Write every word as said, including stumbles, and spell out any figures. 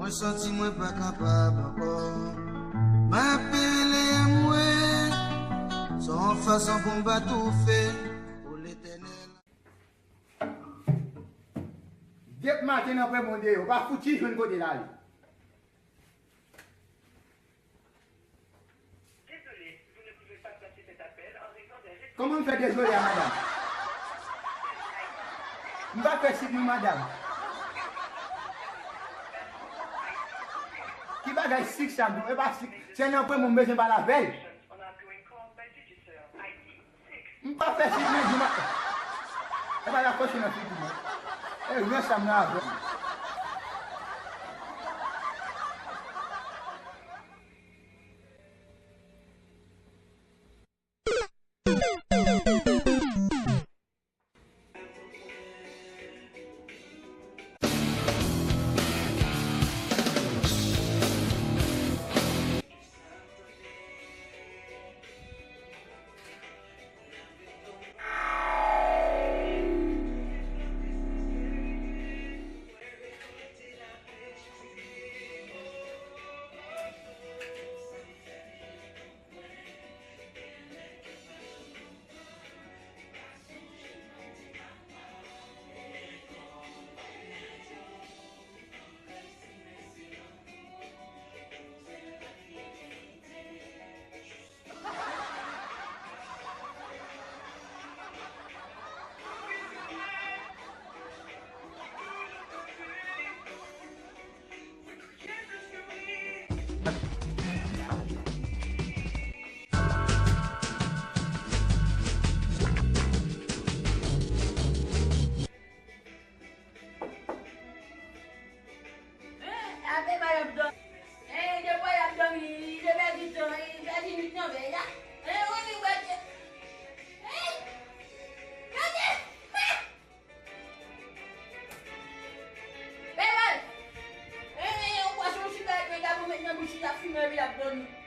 Mwen santi mwen pa kapab ankò. M ap rele anmwe. Se yon fason pou m pa toufe. Pou Letènèl. Depi maten nan pwen moun deyò, pa fouti jwenn kote l ale. Kòman m fè dezole a, madanm? M pa fè sik non, madanm. Ki bagay sik sa, non? E pa sik. Se nan pwen moun m bezwen pale avè l. M pa fè sik nan jou maten. E pa la kòche nan figi mwen. E rès sa m nan avè l. Ape pa y ap dòmi. Hein, de pa y ap dòmi, li te pèdi tan, li pèdi nwit nan vèy la. Hein, ou li wè ke. Hein, gade. Bèbèl! Hein, hein, ou pase yon chita epi gade ou met nan bouch li, l ap fimen epi l ap dòmi.